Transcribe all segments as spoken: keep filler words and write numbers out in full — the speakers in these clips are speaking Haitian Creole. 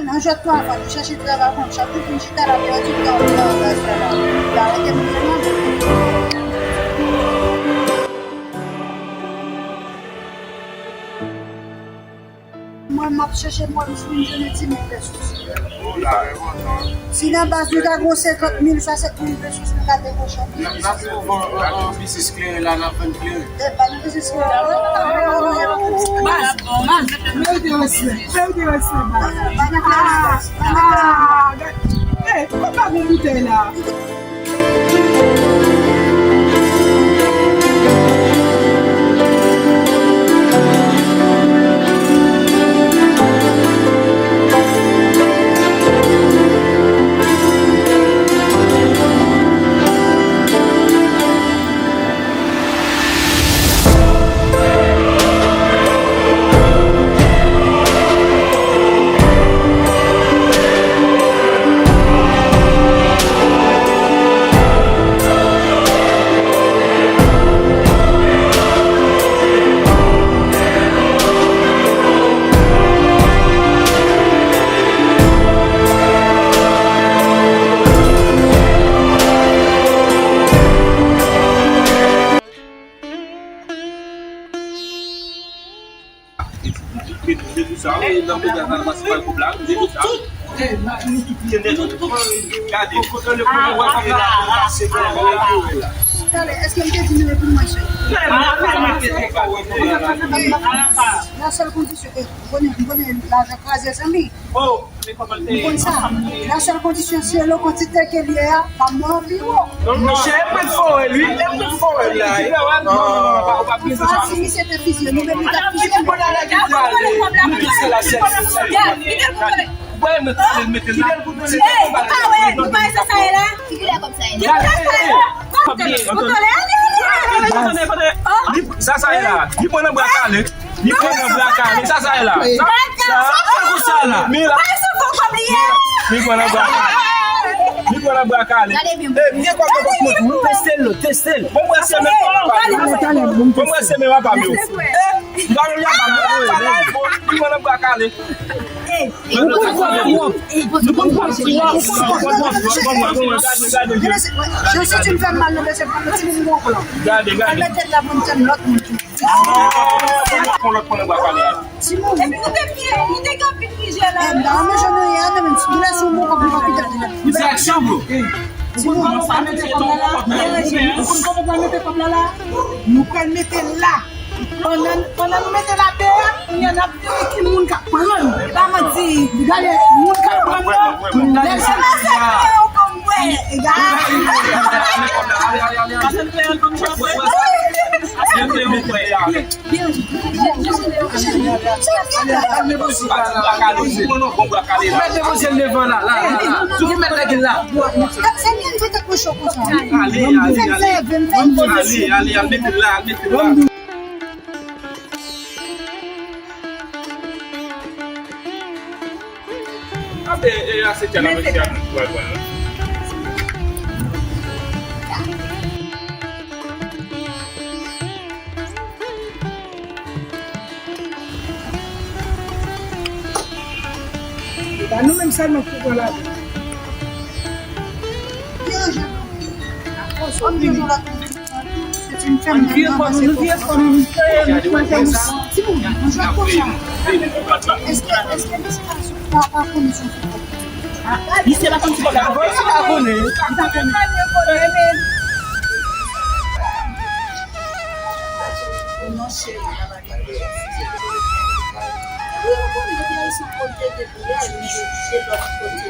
Nan jwèt travay, li chèche travay konn chak jou fin chita la, li di, "Non, non, non, non, non." Li arete m nan. Mwen, m ap chèche mwen, m fin jwenn ti mil pesos. Si nan baz nou ta gon senkant mil, swasant mil pesos, nou ta te gon chanpyon. N ap, n ap vann, an, an, biznis kleren la, n ap vann kleren. E pa nan biznis kleren. Baz, baz. Mete respè, mete respè, baz. Ah, ah, gad. Eh, konpa gon boutèy la. Talè, èske m te di nou epi mwen chè? La sèl kondisyon, eh, m konnen, m konnen lajan kraze zanmi. M konn sa. La sèl kondisyon, si e lo kantite ke l ye a, pa mwen anpi wo. Non, non, se e mwen k fò el, wi. E mwen k fò el la, wi. Sa, si misye te fizye, nou menm nou t ap fizye. Ki pou la la ki prale, nou ki se la sèl. Wè, mwen prale mete la. Sa sa ye la? Sa sa ye la? Li pran nan bra kale. Li pran nan bra kale. Sa sa ye la? Sa, sa, sa, sa la. Men la. Li pran nan bra kale. Li pran nan bra kale. Gade byen. Eh, byen kwa kwa kwa. Teste l, teste l. Bon, mwen se men papa m. Bon, mwen se men papa m. Li pran nan bra kale. Gade, gade. Gade, gade. Mete l la pou m tann lòt moun tou. Pran lòt, pran lòt bwa kale a. Timoun. Epi nou te byen, nou te gen anpil plizyè la. Eh, nan men jan nou ye a, nan men, si nou lese yon bon kòb, nou pa kite l. Misye ak chanm, bro. Timoun, nou pa mete kòb la la. Ou konn kòman pou mete kòb la la? Nou pral mete l la. Pandan, pandan nou mete l atè a, kounye a n ap veye ki moun k ap pran l. E pa manti. Gade, moun k ap pran l yo, lè se pase yo konn bwè. Gade. Mete demoiselle devan la, la, la, la. Sou ki mèt règ la. Ale, ale, ale. Ale, ale, al mete la, al mete la. Ape, e, a se tèl a mesye a nou pral pran la. E pa nou menm sèlman ki pran lajan. Ann vire kò nou, nou vire kò nou, nou pran tèm. Timoun, nou jwe konsa. Èske, èske misye pa sou pa, pa konnen sou kòb? Misye pa konn sou kòb la. Misye pa konnen. Non, cheri, la bagay. Wi, ou konnen depi Ayisyen kote depi yè, li se lòt kote.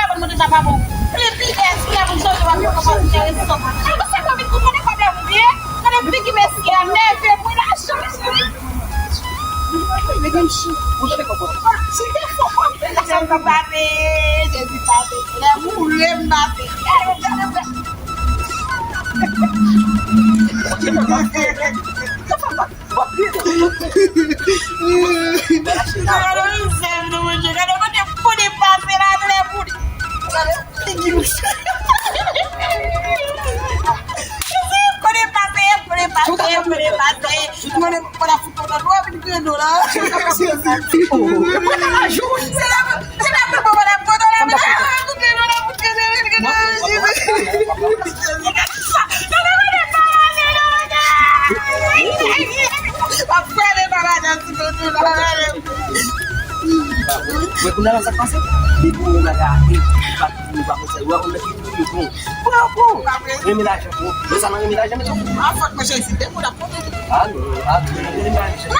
kabann mwen deja pa bon. Plen pidès ki la pou jodi w ap vin konpòte kè resan. Mwen se konbit pou konnen kòb la pou byen. Gade figi mesye a nève mwen la chanje. Li gen chou. Ou tande kòb la? Si te fò kòb la sa m pa peye. Jezi pa peye. Lè m boule m pa peye. Gade, gade, gade. Gade mizè nou, Bondye. Gade kote pou li pase la, lè pou li. Gade figi misye. Pou li pase, pou li pase, pou li pase. Mwen, mwen ap fout kontan nou, epi nou kreno la. Se la, se la, mwen, mwen ap kontan la, men, ah, mwen kreno la, mwen kreno, mwen kreno, Jezi. Mwen konnen la sa k pase. Depi ou lagade, ou pa konn sa, ou pa konn ki pou yo bon. Ou pa bon. Renmen lajan, bro. Mwen sa nan renmen lajan, men sa. Ah, fòk mwen chèzi. Depi ou la konn. Ah, non, ah, non, renmen lajan.